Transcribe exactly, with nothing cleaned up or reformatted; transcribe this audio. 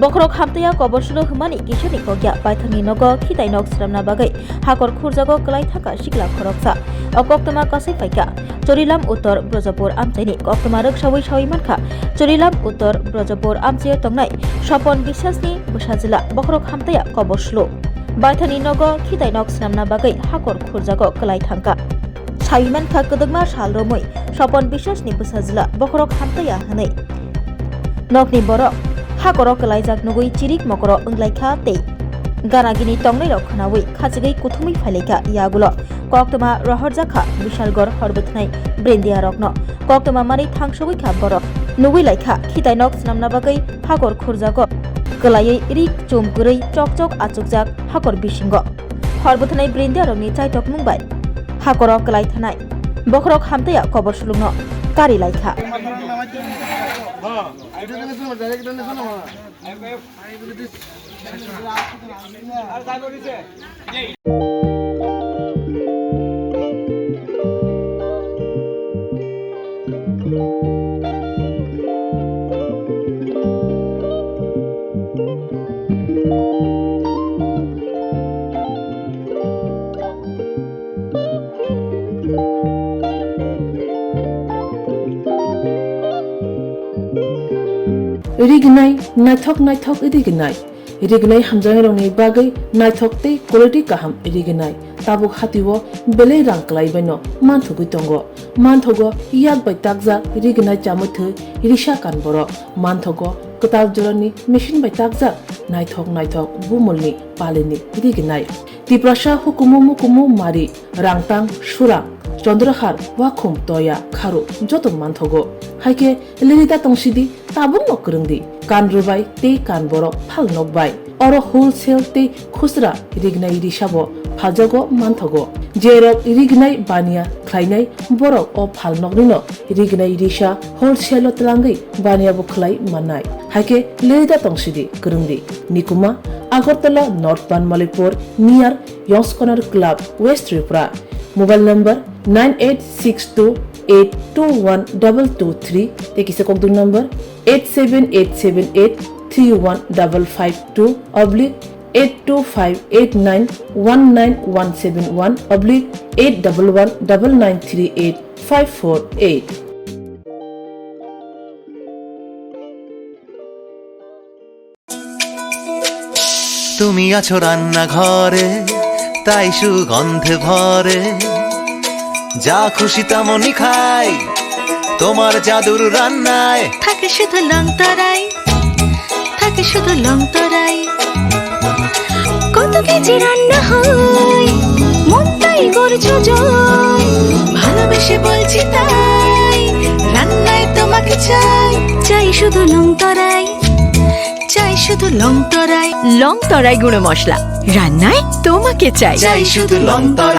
Bokhorok hamtaya kobor sulo hwnmani kisani kokya paithangni nogo khitai nok swnamna bagwi hakor khurjago kwlai thangkha sikla khoroksa. O koktwma kasai phaikha Chorilam Uttor Brojapur amchaini. Koktwma rwksawi sawi mankha Chorilam Uttor Brojapur amchaio tongnai Sopon Biswasni bwsajwla bokhorok hamtaya kobor sulo. Baithani nogo khitai nok swnamna bagwi hakor khurjago kwlai thangkha. Sawi mankha kwdwkma sal romwi Sopon Biswasni bwsajwla bokhorok hamtaya hwnwi. Nokni borok hakoro kwlaijak nugwi chirik mokoro wnglaikha tei ganagini tongnairok khwnawi khachigwi kuthumwi phailaikha yagulo. Koktwma rohorjakha Bishalgor horbwthnai Brindiarokno. Koktwma manwi thangsogwi kha borok. Nugwi laikha khitai nok swnamna bagwi hakor khurjago. Kwlaiwi rik chum kwrwi chok chok achukjak hakor bisingo. Horbwthnai Brindiarokni chaitok mung bai hakoro kwlai thanai. Bokhorok hamtaya kobor sulungno kari laikha. Rignai, naithok naithok rignai. Rignai hamjaknairokni bagwi naithok tei quality kaham rignai. Tabuk hatio belai rang kwlai baino manthogwi tongo. Manthogo yak bai takjak rignai chamwi thwi risa kan borok. Manthogo kwtal jorani machine bai takjak naithok naithok bumulni palini rignai. Tiprasa hukumu mukumu mari, rangtang, surang, chondrahar, wakhum, toya, kharu joto manthogo. Haikhe lirida tongsidi, tabukno kwrwngdi. Kan rwbai tei kan borok phal nokbai. Oro wholesale tei khusra rignai risabo phaljago manthogo. Jerok rignai baniya khlainai borok o phal noknino rignai risa wholesale o twlangwi baniya bo khlai mannai. Haikhe lirida tongsidi kwrwngdi. Nikuma, Agartala North Banmalipur near Yongs Corner Club, West Tripura. Mobile number nine eight six two eight two one double two three tei kisa kokdwng number eight seven eight seven eight three one double five two oblique eight two five eight nine one nine one seven one oblique eight double one double nine three eight five four eight. তুমি আছো রান্নাঘরে, তাই সুগন্ধে ভরে। যা খুশি তেমনই খাই, তোমার জাদুর রান্নায়। থাকে শুধু লং তরাই, থাকে শুধু লং তরাই। কত কেজি রান্না হয়, মনটাই করছো জয়। ভালোবেসে বলছি তাই, রান্নায় তোমাকে চাই। চাই শুধু লং তরাই, চাই শুধু লং তরাই। লং তরাই গুঁড়ো মশলা, রান্নায় তোমাকে চাই। চাই শুধু লং তরাই।